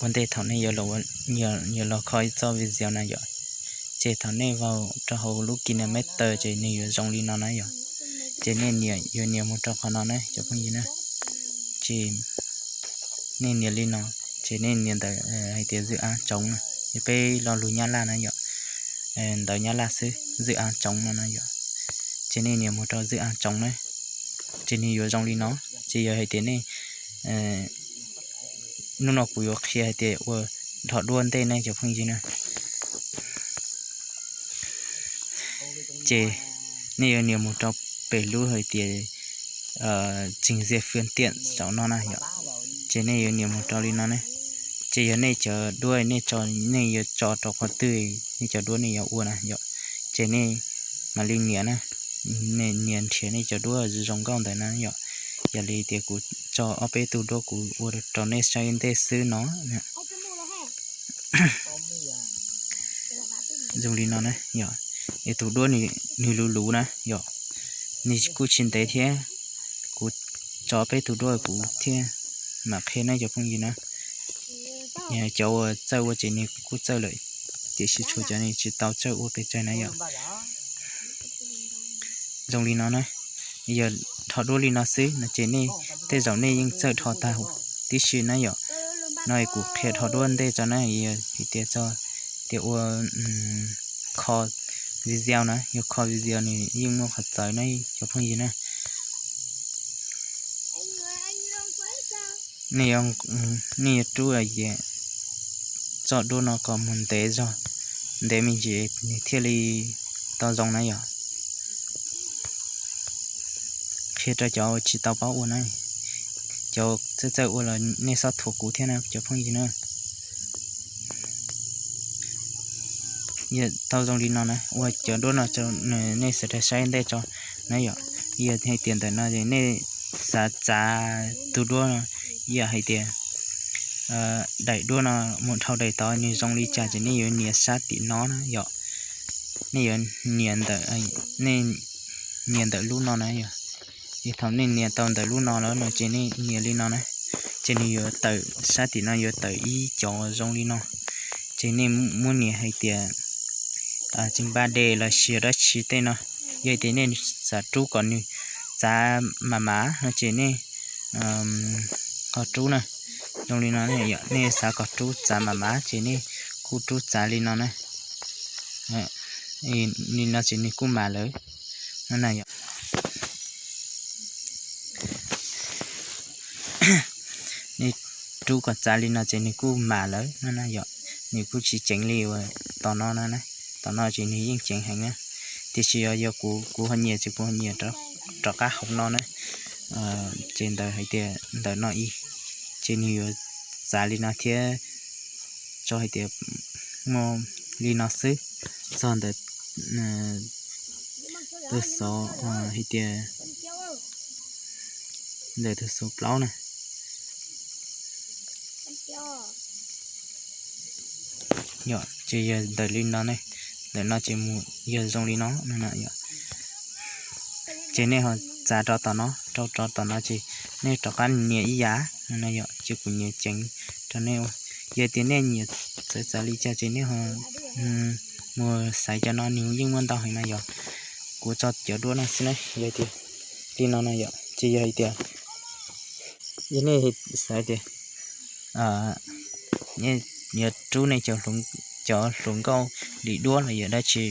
ua ntej thaum nej yuav los kho ib txoj video na yom. Ces thaum nej vau rau hauv lub KineMaster ces nws yuav zoo li no na yom. Ces nej yuav nias mus rau qhov no na cov phooj ywg na. Ces nej nias li no, ces nej nias ntawm hais tias dự án trống na, yog peb lo lus Nyab Laj na yom, ntawv Nyab Laj xwb, dự án trống no na yom. Ces nej nias mus rau dự án trống na, ces nws yuav zoo li no. Ces yog hais tias nej, hnub no kuv yuav qhia hais tias ua dhos duab ntej ne cov phooj ywg na. Ces nej yuav nias mus rau pem lub hais tias trình duyệt phương tiện saum no na yom. Ces nej yuav nias mus rau li no ne. Ces yog nej cov duab nej tso, nej yuav tso rau qhov twg nej cov duab nej yuav ua na yom. Ces nej mam li nias na, nias nrhiav nej cov duab zoo nkauj ntawd na yom. Yog li tias kuv tso ob peb tug duab kuv ua rau nej saib ntej xwb no. Zoo li no na yom. Es tus duab nws luv luv na yom, nws kuj tsis ntev thiab. Kuv tso peb tug duab kuv thiaj mam qhia nej cov phooj ywg na. Cov uas txawj ua ces nws kuj txawj lawm, tiam sis tshuav cov nws tsis tau txawj ua pes tsawg na yom. Zoo li no na, yog dhos duab li no xwb no ces nej tej zaum nej yeej txawj dhos tag huv tib si na yom. No kuv qhia dhos duab ntej tso na, yog hais tias txog tias ua kho video na, yog kho video nws yeej muaj qhov txawv na cov phooj ywg na. Nej yuav rub txoj duab no kom mus ntev zog, ntev me ntsis nws thiaj li tau zoo na yom. Qhia rau cov tsis tau paub ua na, cov txawj txawj ua los nej xob thuam kuv thiab na cov phooj ywg na. Yog tau zoo li no na, ua cov duab no nej sawv daws saib ntej tso na yom. Yog hais tias ntawm no nej xav txav tus duab no, yog hais tias daim duab no mus dhau daim tod nws zoo li cas ces nej yuav nias sab tim no na yom. Nej yuav nias ntawm, nej nias ntawm lub no na yom. Es thaum nej nias tau ntawm lub no lawm no ces nej nias li no na, ces nws yuav tawm sab tim no yuav tawm ib cov zoo li no. Ces nej muab nias hais tias tseem ba de los sis dab tsi tej no. Yog tias nej xav rub kom nws txav mas mas no ces nej ho rub na. Zoo li no, nej xav kom rub txav mas mas ces nej kuj rub txav li no na. Li no ces nws kuj mas lawm no na yom. Nej rub kom txav li no ces nws kuj mas lawm no na yom. Nws kuj tsis ceev li uas tom no na, tom no ces nws yeej ceev heev na. Tiam sis yog kuv, kuv ho nyias ces kuv ho nyias rov qab hauv no na. Ces ntawd hais tias ntawm no ib, ces nws yuav txav li no thiab, tso hais tias muaj li no xwb. Txog ntawm tus xov hais tias ntawm tus xov plaub na. Yog ces yog ntawm li no ne, ntawm no ces mus yog zoo li no no na yom. Ces nej ho txav rov tom no, rau rov tom no ces nej rov qab nias ib yam no na yom, ces kuv nyias ceev rau nej ua. Yog tias nej nyias txawv txav li cas ces nej ho mus xaiv cov no nws yeej muaj ntau heev na yom. Kuv tso cov duab no xwb na, yog tias li no na yom, ces yog hais tias yog nej xav tias yuav rub nej cov hluas nkauj li duab los yog dab tsi,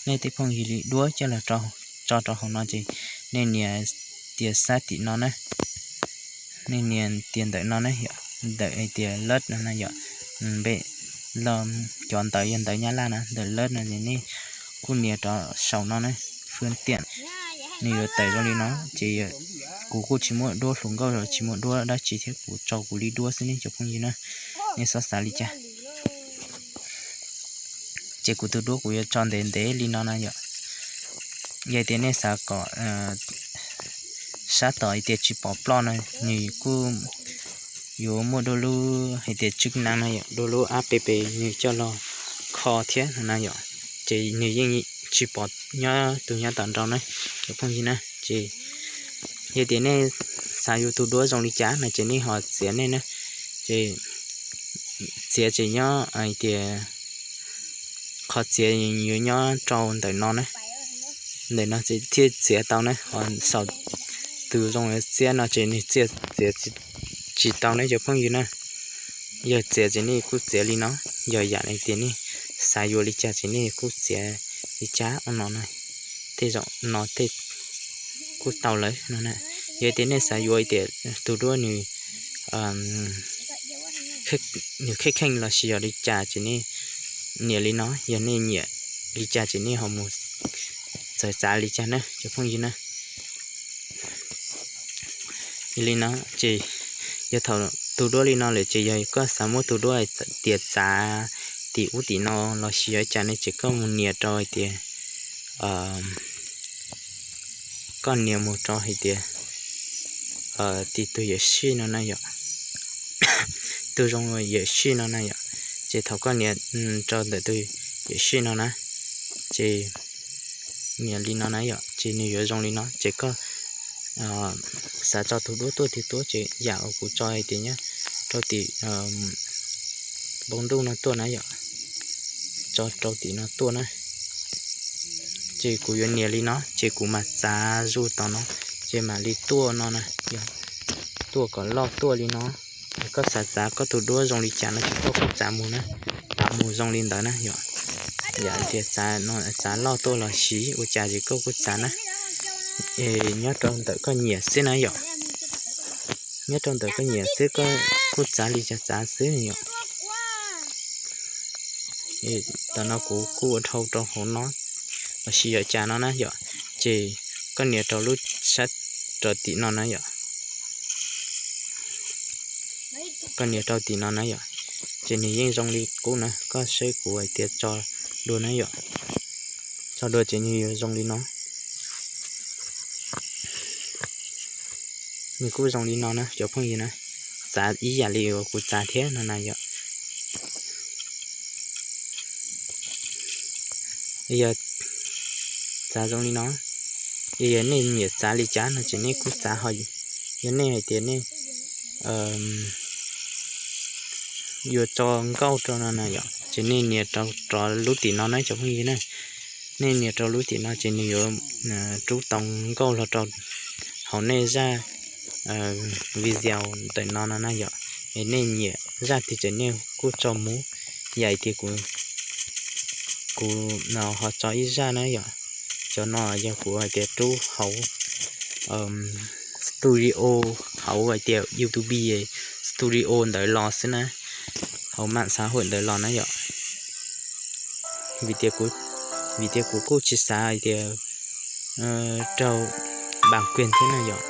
nej tej phooj ywg li duab coj los tso rau hauv no ces nej nias tias sab tim no na. Nej nias tias ntawm no na, ntawm hais tias lab no na yom, npe los cov ntawv yog ntawv Nyab Laj na, ntawm lab no ces nej kuj nias rov saum no na, phương tiện. Nws yuav tawm zoo li no ces kuv kuj tsis muaj duab hluas nkauj los tsis muaj duab dab tsi thiab, kuv tso kuv li duab xwb ne cov phooj ywg na, nej xob xav li cas. Ces kuv tus duab kuv yuav tso ntev ntev li no na yom. Yog tias nej xav kom sab tom hais tias tsis pom ploj no, nws kuj yuav muaj dua lub hais tias chức năng no yom, dua lub app nws coj los kho thiab no na yom. Ces nws yeej tsis pom nyob tus nyob tom nraud na cov phooj ywg na. Ces yog tias nej xav yuav tus duab zoo li cas no ces nej ho txiav nej na. Ces txiav ces nyob hais tias qhov txiav yuav nyob rau ntawm no na, ntawm no thiaj txiav tau na, ho saum tus zoo xiab no ces nws txiav txiav tsis tau ne cov phooj ywg na. Yog txiav ces nej kuj txiav li no, yog yam li tias nej xav yuav li cas ces nej kuj txiav li cas ua no na. Tej zaum no tej kuj tau lawm no na. Yog tias nej xav yuav tias tus duab nws nws kheej kheej los sis yog li cas ces nej nias li no, yog nej nyiam li cas ces nej ho mus txawv txav li cas na cov phooj ywg na. Li no ces yog thaum tus duab li no lawm ces yog koj xav muab tus duab tias txav tim ub tim no los sis yog cas ne ces koj mus nias rau hais tias, koj nias mus rau hais tias tim tus yawm sij no na yom, tus zoo yawm sij no na yom. Ces thaum koj nias rau ntawm tus yawm sij no na, ces nias li no na yom, ces nws yuav zoo li no ces koj xav tso tus duab tuaj tim tuaj ces yam uas kuv tso hais tias nyob rau tim npoo ntuj no tuaj na yom, tso rau tim no tuaj na. Ces kuv yuav nias li no ces kuv mam txav zuj tom no, ces mam li tuaj no na, tuaj kom loj tuaj li no. Koj xav txav koj tus duab zoo li cas no ces koj kuj txav mus na, txav mus zoo li ntawd na yom. Yam tias txav loj tuaj los sis ua cas ces koj kuj txav na. Nyob rau ntawm koj nyiam xwb na yom. Nyob rau ntawm koj nyiam xwb, koj kuj txav li cas txav xwb yom. Tam no kuv kuj ua dhau rau hauv no los sis yog cas no na yom. Ces koj nias rau lub sab rau tim no na yom. Koj nias rau tim no na yom, ces nws yeej zoo li qub na. Koj saib kuv hais tias tso dua na yom, tso dua ces nws yuav zoo li no. Nws kuj zoo li no na cov phooj ywg na, txav ib yam li uas kuv txav thiab no na yom. Yog txav zoo li no, yog nej nyiam txav li cas no ces nej kuj txav ho. Yog nej hais tias nej yuav tso nkauj rau no na yom, ces nej nias rau rov lub tim no na cov phooj ywg na. Nej nias rau lub tim no ces nws yuav rub tau nkauj los rau hauv nej zaj video ntawm no no na yom. Es nej nyiam zaj twg ces nej kuj tso mus, yam tias kuv ho tso ib zaj na yom. Cov no yog kuv hais tias rub hauv studio, hauv hais tias YouTube studio ntawd los xwb na, hauv mam xav hawm ntawd los na yom. Vim tias kuv kuj tsis xav hais tias raug npam kiag thiab na yom,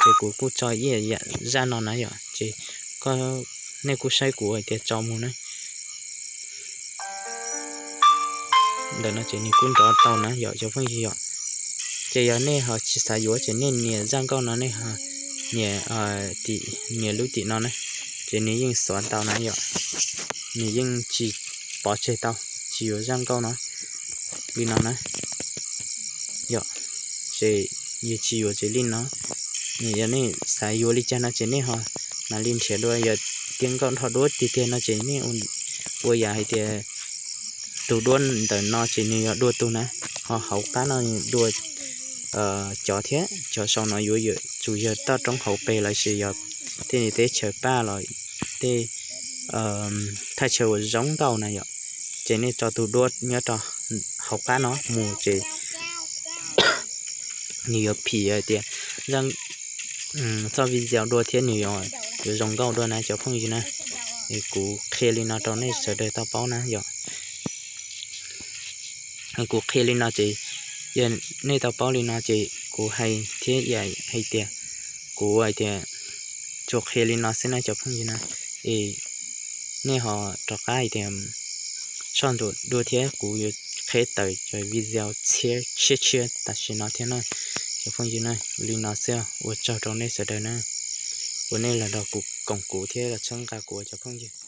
ces kuv kuj tso ib yam zaj no na yom, ces nej kuj saib kuv hais tias tso mus na. Ntawm no ces nws kuj nrov tau na yom cov phooj ywg yom. Ces yog nej ho tsis xav yuav ces nej nias zaj nkauj no, nej nias, nias lub tim no na, ces nws yeej xuav tau na yom. Nws yeej tsis pov tseg tau, tsis yuav zaj nkauj no li no na yom. Ces yog tsis yuav ces li no, yog nej xav yuav li cas no ces nej ho mam li nrhiav dua. Yog tias nkauj nrho duab tiag tiag no ces nej ua yam hais tias tus duab ntawm no ces nws yog dua tus na, ho hauv qab no dua cov thiab. Cov saum no yuav tsuas yog toj roob hauv pes los sis yog tej teb chaws paj los tej thaj chaw uas zoo nkauj na yom. Ces nej tso tus duab nyob rau hauv qab no mus ces nws yuav phim hais tias txoj video dua thiab nws yuav zoo nkauj dua na cov phooj ywg na. Es kuv qhia li no rau nej sawv daws tau paub na yom. Kuv qhia li no ces yog nej tau paub li no ces kuv hais thiab hais tias kuv hais tias tsuas qhia li no xwb na cov phooj ywg na. Es nej ho rov qab hais tias soj ntsuam dua thiab kuv yuav qheb tawm cov video tshiab tshiab tam sim no thiab na cov phooj ywg na. Li no xwb, ua tsaug rau nej sawv daws na, uas nej los nrog kuv koom kuv thiab los txhawb nqa kuv cov phooj ywg.